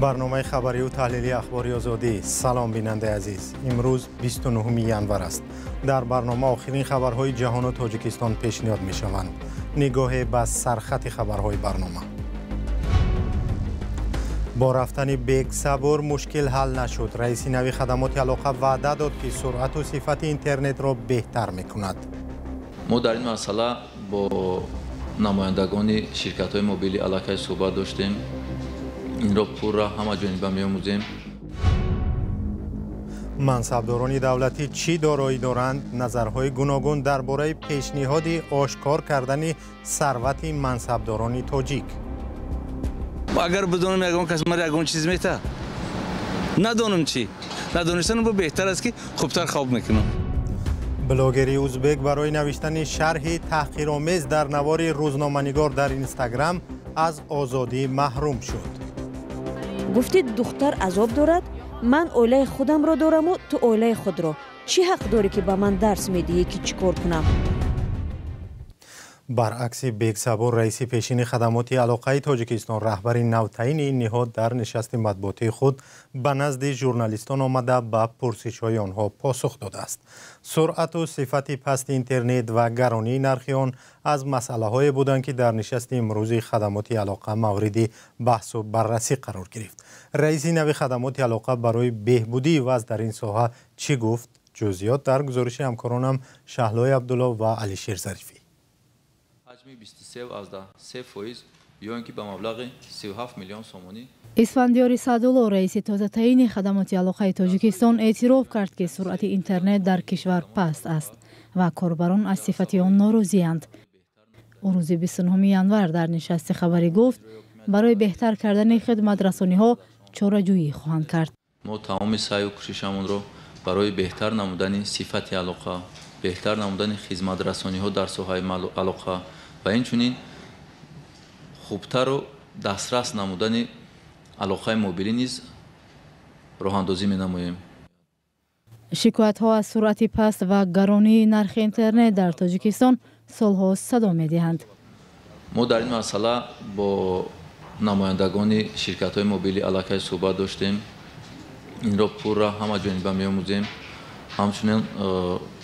Барномаи хабарию таҳлилии Ахбори Озодӣ. Салом, бинандаи азиз. Имрӯз 29 январ аст. Дар барнома охирин хабарҳои ҷаҳону Тоҷикистон пешниҳод мешаванд. Нигоҳе ба сархати хабарҳои барнома. Бо рафтани Бексабур мушкил ҳал нашуд. Раиси нави хадамоти алоқа ваъда дод, ки суръату сифати интернетро беҳтар мекунад. Мо дар ин масъала бо намояндагони ширкатҳои мобилӣ аллакай суҳбат доштем. Инро пурра ҳамаҷониба меомӯзем. Мансабдорони давлатӣ чӣ дороӣ доранд? Назарҳои гуногун дар бораи пешниҳоди ошкор кардани сарвати мансабдорони тоҷик. Агар бидонам, ягон кас мара ягон чиз мета, надонам чӣ, надонистан бо беҳтар аст, ки хубтар хоб мекунам. Блогери узбек барои навиштани шарҳи таҳқиромез дар навори рӯзноманигор дар Инстаграм аз озодӣ маҳрум шуд. Гуфтӣ, духтар азоб дорад. Ман оилаи худамро дораму ту оилаи худро. Чӣ ҳақ дорӣ, ки ба ман дарс медиҳӣ, ки чӣ кор кунам? Баръакси Бексабур, раиси пешини хадамоти алоқаи Тоҷикистон, раҳбари навтаъини ин ниҳод дар нишасти матбуотии худ ба назди журналистон омада, ба пурсишҳои онҳо посух додааст. Суръату сифати пасти интернет ва гаронии нархи он аз масъалаҳое буданд, ки дар нишасти имрӯзи хадамоти алоқа мавриди баҳсу баррасӣ қарор гирифт. Раиси нави хадамоти алоқа барои беҳбудии вазъ дар ин соҳа чӣ гуфт? Ҷузъиёт дар гузориши ҳамкоронам Шаҳлои Абдулло ва Алишер Зарифӣ. Ҳаҷми 23,3%, ё ин ки ба маблағи 37 миллион сомонӣ. Исфандиёри Саъдулло, раиси тозатаъини хадамоти алоқаи Тоҷикистон, эътироф кард, ки суръати интернет дар кишвар паст аст ва корбарон аз сифати он норозиянд. Ӯ рӯзи 29 январ дар нишасти хабарӣ гуфт, барои беҳтар кардани хидматрасониҳо чораҷӯӣ хоҳанд кард. Мо тамоми саъю кӯшишамонро барои беҳтар намудани сифати алоқа, беҳтар намудани хизматрасониҳо дар соҳаи алоқа ва инчунин хубтару дастрас намудани алоқаи мобилӣ низ роҳандозӣ менамоем. Шикоятҳо аз суръати паст ва гаронии нархи интернет дар Тоҷикистон солҳо садо медиҳанд. Мо дар ин масъала бо намояндагони ширкатҳои мобилӣ аллакай суҳбат доштем. Инро пурра ҳамаҷониба меомӯзем. Ҳамчунин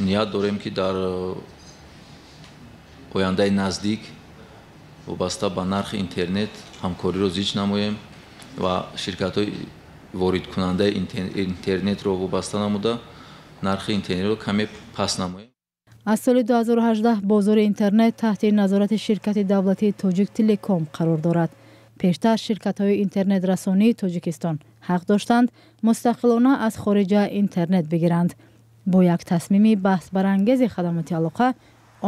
ният дорем, ки дар ояндаи наздик вобаста ба нархи интернет ҳамкориро зич намоем ва ширкатҳои воридкунандаи интернетро вобаста намуда, нархи интернетро каме паст намоем. Аз соли 2018 бозори интернет таҳти назорати ширкати давлатии Тоҷик Телеком қарор дорад. Пештар ширкатҳои интернетрасонии Тоҷикистон ҳақ доштанд мустақилона аз хориҷа интернет бигиранд. Бо як тасмими баҳсбарангези хадамоти алоқа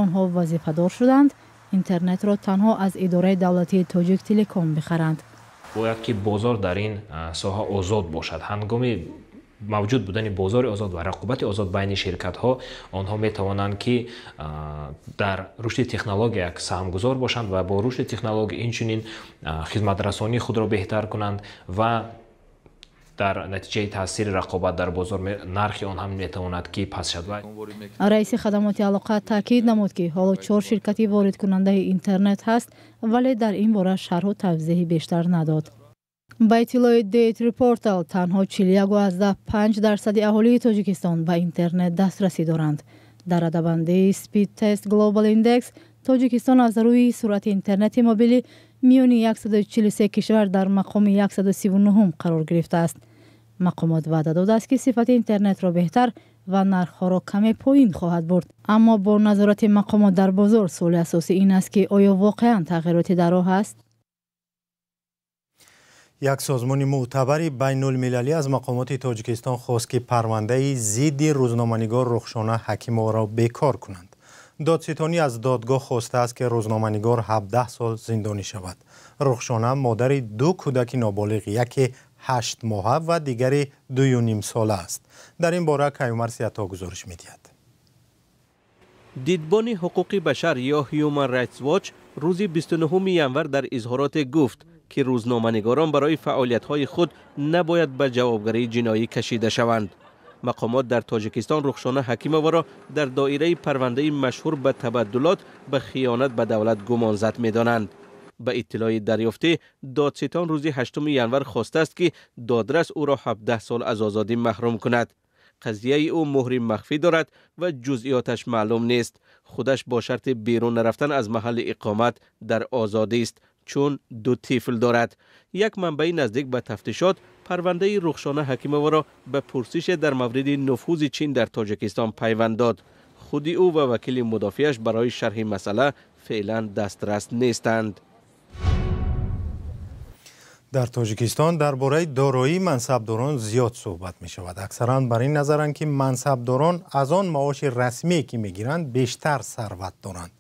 онҳо вазифадор шуданд интернетро танҳо аз идораи давлатии Тоҷик Телеком бихаранд. Бояд ки бозор дар ин соҳа озод бошад. Ҳангоми мавҷуд будани бозори озод ва рақобати озод байни ширкатҳо, онҳо метавонанд, ки дар рушди технология як саҳмгузор бошанд ва бо рушди технология инчунин хизматрасонии худро беҳтар кунанд ва дар натиҷаи таъсири рақобат дар бозор нархи он ҳам метавонад, ки паст шавад. Раиси хадамоти алоқа таъкид намуд, ки ҳоло чор ширкати воридкунандаи интернет ҳаст, вале дар ин бора шарҳу тавзеҳи бештар надод. Ба иттилои Data Portal, танҳо 41,5% аҳолии Тоҷикистон ба интернет дастрасӣ доранд. Дар радабандии Speed Test Global Index Тоҷикистон аз рӯи суръати интернети мобилӣ миёни 143 кишвар дар мақоми 139 қарор гирифтааст. Мақомот ваъда додааст, ки сифати интернетро беҳтар ва нархҳоро каме поин хоҳад бурд. Аммо бо назорати мақомот дар бозор, суоли асосӣ ин аст, ки оё воқеан тағйироти дар роҳ аст? Як созмони мӯътабари байнулмилалӣ аз мақомоти Тоҷикистон хост, ки парвандаи зидди рӯзноманигор Рухшона Ҳакимоваро бекор кунанд. Додситонӣ аз додгоҳ хостааст, ки рӯзноманигор 17 сол зиндонӣ шавад. Рухшона модари ду кӯдаки ноболиғ, яке 8 моҳа ва дигари 2,5 сола аст. Дар ин бора Каюмар Сиято гузориш медиҳад. Дидбони ҳуқуқи башар ё Human Rights Watch рӯзи 29 январ дар изҳороте гуфт, ки рӯзноманигорон барои фаъолиятҳои худ набояд ба ҷавобгарии ҷиноӣ кашида шаванд. Мақомот дар Тоҷикистон Рухшона Ҳакимоваро дар доираи парвандаи машҳур ба табаддулот ба хиёнат ба давлат гумонзад медонанд. Ба иттилои дарёфтӣ, додситон рӯзи 8 январ хостааст, ки додрас ӯро 17 сол аз озодӣ маҳрум кунад. Қазияи ӯ муҳри махфӣ дорад ва ҷузъиёташ маълум нест. Худаш бо шарти берун нарафтан аз маҳалли иқомат дар озодист, чун 2 тифл дорад. Як манбаи наздик ба тафтишот парвандаи Рухшона Ҳакимоваро ба пурсише дар мавриди нуфузи Чин дар Тоҷикистон пайванд дод. Худи ӯ ва вакили мудофиаш барои шарҳи масъала феълан дастрас нестанд. Дар Тоҷикистон дар бораи дороии мансабдорон зиёд суҳбат мешавад. Аксаран бар ин назаранд, ки мансабдорон аз он маоши расмие, ки мегиранд, бештар сарват доранд.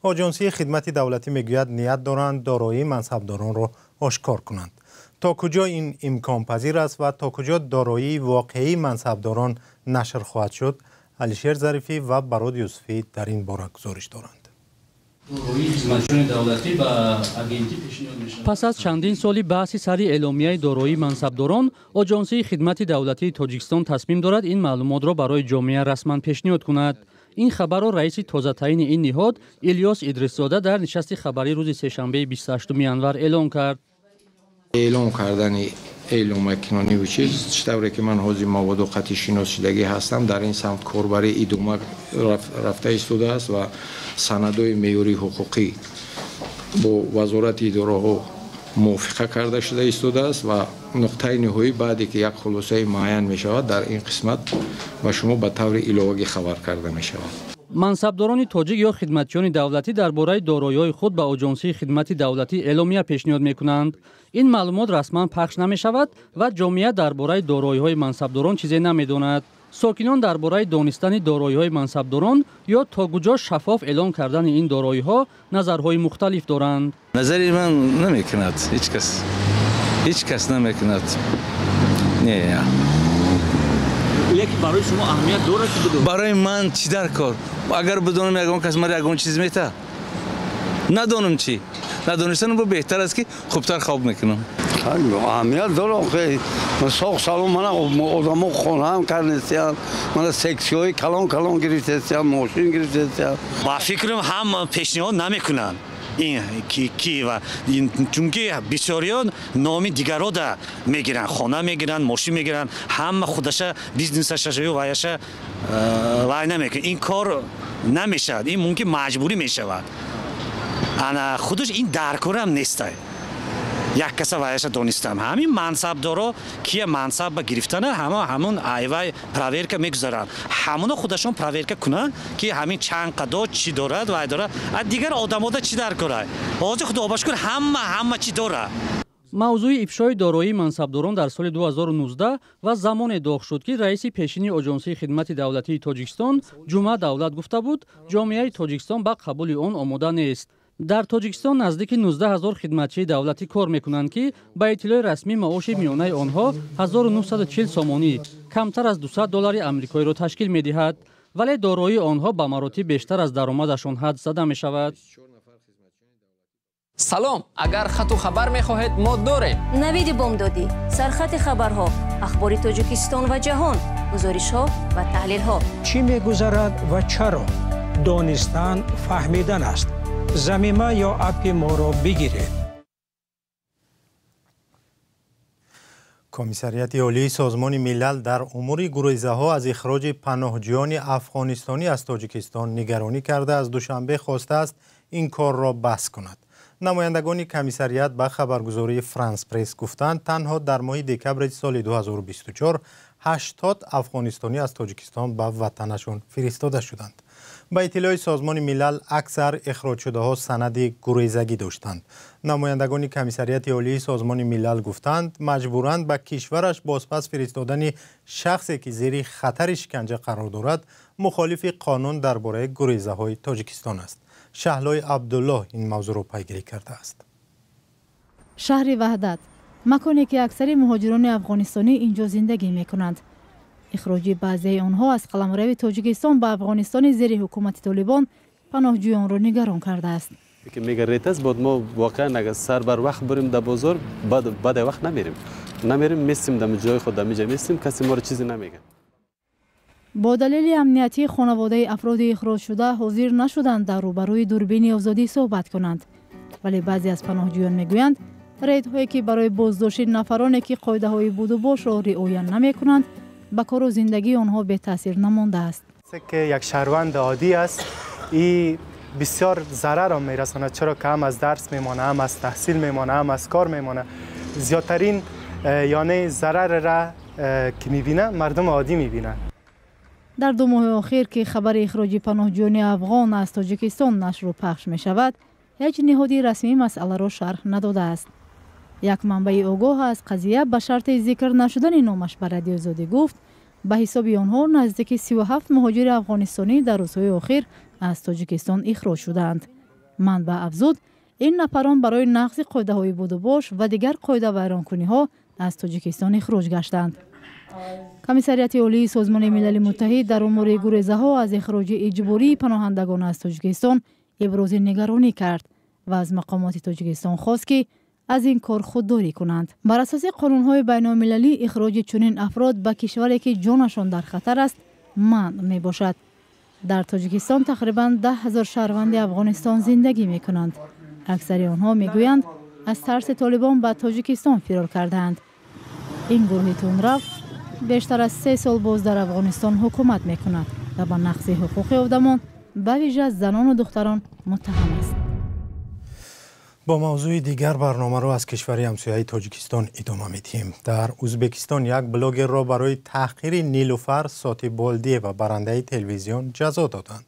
Оҷонсии хидмати давлатӣ мегӯяд, ният доранд дороии мансабдоронро ошкор кунанд. То куҷо ин имконпазир аст ва то куҷо дороии воқеии мансабдорон нашр хоҳад шуд? Алишер Зарифӣ ва Барод Юсуфӣ дар ин бора гузориш доранд. Пас аз чандин соли баҳси сари эъломияи дороии мансабдорон, Оҷонсии хидмати давлатии Тоҷикистон тасмим дорад ин маълумотро барои ҷомеа расман пешниҳод кунад. Ин хабарро раиси тозатаъини ин ниҳод Илёс Идрисзода дар нишасти хабарӣ рӯзи сешанбеи 28 январ эълон кард. Эълон кардани эъломакунониву чиз, чӣ тавре ки ман ҳозир маводу қатъи шиносшудагӣ ҳастам, дар ин самт корбарӣ идома рафта истодааст ва санадҳои меъёрии ҳуқуқӣ бо вазорати идораҳо мувофиқа карда шуда истодааст ва нуқтаи ниҳоӣ баъде ки як хулосаи муайян мешавад, дар ин қисмат ба шумо ба таври иловагӣ хабар карда мешавад. Мансабдорони тоҷик ё хидматчиёни давлатӣ дар бораи дороиҳои худ ба Оҷонсии хидмати давлатӣ эъломия пешниҳод мекунанд. Ин маълумот расман пахш намешавад ва ҷомеа дар бораи дороиҳои мансабдорон чизе намедонад. Сокинон дар бораи донистани дороиҳои мансабдорон ё то куҷо шаффоф эълон кардани ин дороиҳо назарҳои мухталиф доранд. Назари ман намекунад ҳеҷ кас, ҳеҷ кас намекунад. Не, лекин барои шумо аҳамият дорад ки бидонед? Барои ман чӣ дар кор? Агар бидонам, ягон кас мара ягон чиз мета? Надонам чӣ? Надонистан бо беҳтар аст, ки хубтар хоб мекунам. Аҳамият дорад. Соғ салом, мана одамо хонаам кардестиянд, мана сексиҳои калон калон гирифтестиянд, мошин гирифтестиянд. Ба фикрам, ҳам пешниҳод намекунанд ин ки ва чунки бисёриён номи дигарода мегиранд, хона мегиранд, мошин мегиранд, ҳама худаша бизнесашаю ваяша вай намекунад. Ин кор намешавад, ин мумкин маҷбурӣ мешавад. Ана худаш ин даркорам нестай. Як каса ваяша донистам, ҳамин мансабдоро кия мансаб ба гирифтана, ҳама ҳамун айвай проверка мегузаранд, ҳамуно худашон проверка кунанд, ки ҳамин чанд қадо чӣ дорад, вай дорад. А дигар одамода чӣ дар кора? Ҳозир худо ба шукр, ҳама чӣ дорад. Мавзӯи ифшои дороии мансабдорон дар соли 2019 ва замоне доғ шуд, ки раиси пешини Оҷонсии хидмати давлатии Тоҷикистон Ҷумъа Давлат гуфта буд, ҷомеаи Тоҷикистон ба қабули он омода нест. Дар Тоҷикистон наздики 19 000 хидматчии давлатӣ кор мекунанд, ки ба иттилои расмӣ маоши миёнаи онҳо 1940 сомонӣ, камтар аз 200 доллари амрикоиро ташкил медиҳад, вале дороии онҳо ба маротиб бештар аз даромадашон ҳад зада мешавад. Салом, агар хату хабар мехоҳед, мо дорем. Навиди бомдодӣ, сархати хабарҳо, ахбори Тоҷикистон ва ҷаҳон, гузоришҳо ва таҳлилҳо. Чӣ мегузарад ва чаро? Донистан фаҳмидан аст. Замима ё аппи моро бигиред. Комиссариати Олии Созмони Милал дар умури гурезаҳо аз ихроҷи паноҳҷӯёни афғонистонӣ аз Тоҷикистон нигаронӣ карда, аз Душанбе хостааст ин корро бас кунад. Намояндагони комиссариат ба хабаргузории Франс Пресс гуфтанд, танҳо дар моҳи декабри соли 2024 80 афғонистонӣ аз Тоҷикистон ба ватанашон фиристода шуданд. Ба иттилои Созмони Милал, аксар ихроҷшудаҳо санади гурезагӣ доштанд. Намояндагони Комиссариати Олии Созмони Милал гуфтанд, маҷбуранд ба кишвараш бозпас фиристодани шахсе, ки зери хатари шиканҷа қарор дорад, мухолифи қонун дар бораи гурезаҳои Тоҷикистон аст. Шаҳлои Абдуллоҳ ин мавзӯъро пайгирӣ кардааст. Шаҳри Ваҳдат, маконе ки аксари муҳоҷирони афғонистонӣ инҷо зиндагӣ мекунанд. Ихроҷи баъзеи онҳо аз қаламрави Тоҷикистон ба Афғонистони зери ҳукумати Толибон паноҳҷӯёнро нигарон кардааст. Ки мега рет аст, бод мо воқеан агар сар бар вақт бурем дар бозор, баъд вақт намерим, местим дар ҷои худ, дар миҷа местим, касе моро чизе намегӯяд. Бо далели амниятӣ хонаводаи афроди ихроҷшуда ҳозир нашуданд дар рӯбарӯи дурбини озодӣ суҳбат кунанд. Вале баъзе аз паноҳҷӯён мегӯянд, рейдҳое ки барои боздошти нафароне ки қоидаҳои будубошро риоя намекунанд, ба кору зиндагии онҳо бетаъсир намондааст. ки як шаҳрванд оддӣ аст, и бисёр зарар мерасонад, чаро ки ҳам аз дарс мемонад, ҳам аз таҳсил мемонад, ҳам аз кор мемонад. Зиёдтарин яъне зарарра ки мебинад, мардуми оддӣ мебинанд. Дар 2 моҳи охир, ки хабари ихроҷи паноҳҷӯёни афғон аз Тоҷикистон нашру пахш мешавад, ҳеҷ ниҳоди расмӣ масъаларо шарҳ надодааст. Як манбаи огоҳ аз қазия ба шарти зикр нашудани номаш ба Радиои Озодӣ гуфт, ба ҳисоби онҳо наздики 37 муҳоҷири афғонистонӣ дар рӯзҳои охир аз Тоҷикистон ихроҷ шудаанд. Манбаъ афзуд, ин нафарон барои нақзи қоидаҳои будубош ва дигар қоидавайронкуниҳо аз Тоҷикистон ихроҷ гаштанд. Комиссариати Олии Созмони Милали Муттаҳид дар умури гурезаҳо аз ихроҷи иҷбории паноҳандагон аз Тоҷикистон ибрози нигаронӣ кард ва аз мақомоти Тоҷикистон хост, ки аз ин кор худдорӣ кунанд. Бар асоси қонунҳои байналмилалӣ, ихроҷи чунин афрод ба кишваре ки ҷонашон дар хатар аст, манъ мебошад. Дар Тоҷикистон тақрибан 10 000 шаҳрванди Афғонистон зиндагӣ мекунанд. Аксари онҳо мегӯянд, аз тарси толибон ба Тоҷикистон фирор кардаанд. Ин гурӯҳи тундрав бештар аз 3 сол боз дар Афғонистон ҳукумат мекунад ва ба нақзи ҳуқуқи одамон, ба вижа занону духтарон, муттаҳам аст. Бо мавзӯи дигар барномаро аз кишвари ҳамсояи Тоҷикистон идома медиҳем. Дар Ӯзбекистон як блогерро барои таҳқири Нилуфар Сотиболдиева, барандаи телевизион, ҷазо доданд.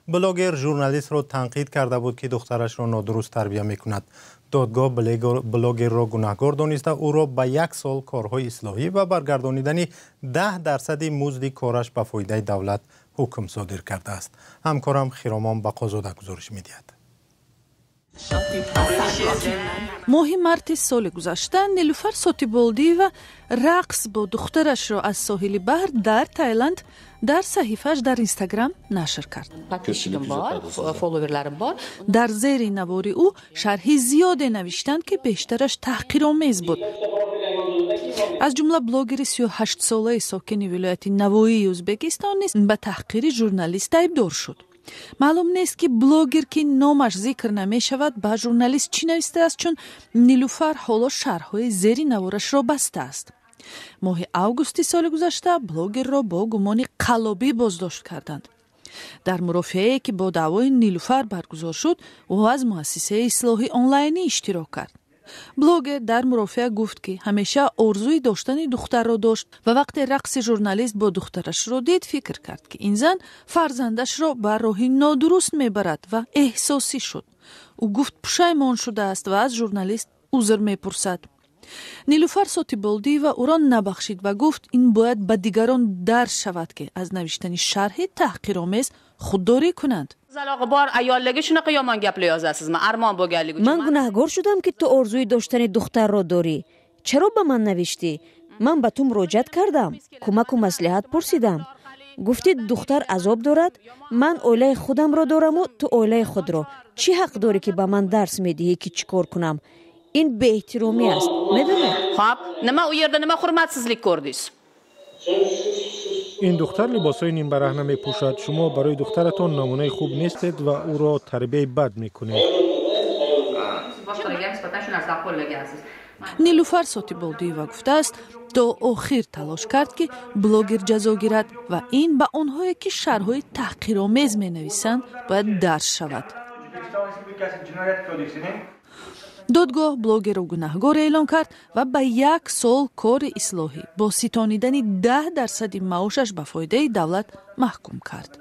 Блогер журналистро танқид карда буд, ки духтарашро нодуруст тарбия мекунад. Додгоҳ блогерро гунаҳгор дониста, ӯро ба 1 сол корҳои ислоҳӣ ва баргардонидани 10% музди кораш ба фоидаи давлат ҳукм содир кардааст. Ҳамкорам Хиромон Бақозода гузориш медиҳад. Моҳи марти соли гузашта Нилуфар Сотиболдиева рақс бо духтарашро аз соҳили баҳр дар Таиланд дар саҳифааш дар Инстаграм нашр кард. Дар зери навори ӯ шарҳи зиёде навиштанд, ки бештараш таҳқиромез буд. Аз ҷумла блогери 38-солаи сокини вилояти Навоии Ӯзбекистон низ ба таҳқири журналист айбдор шуд. Маълум нест, ки блогер, ки номаш зикр намешавад, ба журналист чӣ навистааст, чун Нилуфар ҳоло шарҳҳои зери наворашро бастааст. Моҳи августи соли гузашта блогерро бо гумони қаллобӣ боздошт карданд. Дар мурофиае, ки бо даъвои Нилуфар баргузор шуд, ӯ аз муассисаи ислоҳи онлайнӣ иштирок кард. Блогер дар мурофиа гуфт, ки ҳамеша орзуи доштани духтарро дошт ва вақте рақси журналист бо духтарашро дид, фикр кард, ки ин зан фарзандашро ба роҳи нодуруст мебарад ва эҳсосӣ шуд. Ӯ гуфт, пушаймон шудааст ва аз журналист узр мепурсад. Нилуфар Сотиболдиева ӯро набахшид ва гуфт, ин бояд ба дигарон дарс шавад, ки аз навиштани шарҳи таҳқиромез худдорӣ кунанд. Ман гунаҳгор шудам, ки ту орзуи доштани духтарро дорӣ. Чаро ба ман навиштӣ? Ман ба ту муроҷиат кардам, кӯмаку маслиҳат пурсидам. Гуфтӣ, духтар азоб дорад? Ман оилаи худамро дораму ту оилаи худро. Чӣ ҳақ дорӣ, ки ба ман дарс медиҳӣ, ки чӣ кор кунам? Ин беэҳтиромӣ аст, медонед? Хоб, nima u yerda nima hurmatsizlik ko'rdingiz? Ин духтар либосҳои нимбараҳна мепӯшад. Шумо барои духтаратон намунаи хуб нестед ва ӯро тарбияи бад мекунед. Нилуфар Сотиболдиева гуфтааст, то охир талош кард, ки блогер ҷазо гирад ва ин ба онҳое, ки шарҳҳои таҳқиромез менависанд, бояд дарс шавад. Додгоҳ блогерро гунаҳгор эълон кард ва ба 1 сол кори ислоҳӣ бо ситонидани 10% маошаш ба фоидаи давлат маҳкум кард.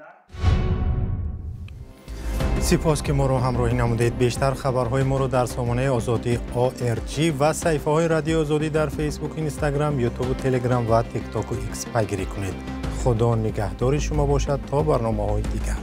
Сипос, ки моро ҳамроҳӣ намудед. Бештар хабарҳои моро дар сомонаи Озодӣ ORG ва саҳифаҳои Радиои Озодӣ дар Фейсбук, Инстаграм, Ютубу, Телеграм ва Тиктоку Икс пайгирӣ кунед. Худо нигаҳдори шумо бошад то барномаҳои дигар.